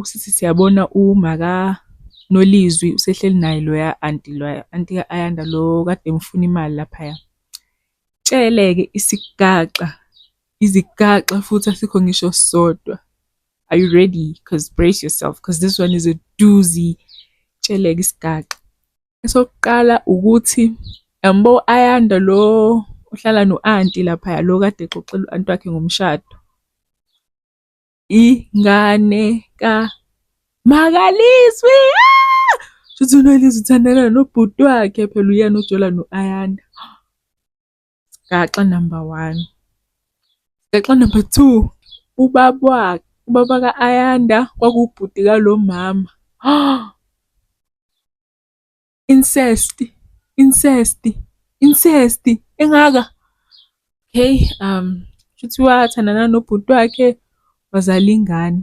Sithi siyabona umaka Nolizwi usehleli naye loya anti loya, anti ka-Ayanda lo kade emfuna imali laphaya. Tshele-ke isigaxa, izigaxa futhi asikho ngisho sisodwa. Are you ready? 'Cause brace yourself, 'cause this one is a doozy. Tshele-ke isigaxa. Esokuqala ukuthi yabo u-Ayanda lo ohlala no-anti laphaya lo kade exoxela u-anti wakhe ngomshado. Ingane kaMakalizwi. Shuthi uNolizwi uthandana nobhuti wakhe phela uyena ojola no-Ayanda. Sigaxa number one. Sigaxa number two, ubaba ubaba ka-Ayanda kwakuwubhuti kalo mama. Incest, incest, incest engaka. Okay, shuthi wathandana nobhuti wakhe wazala ingane.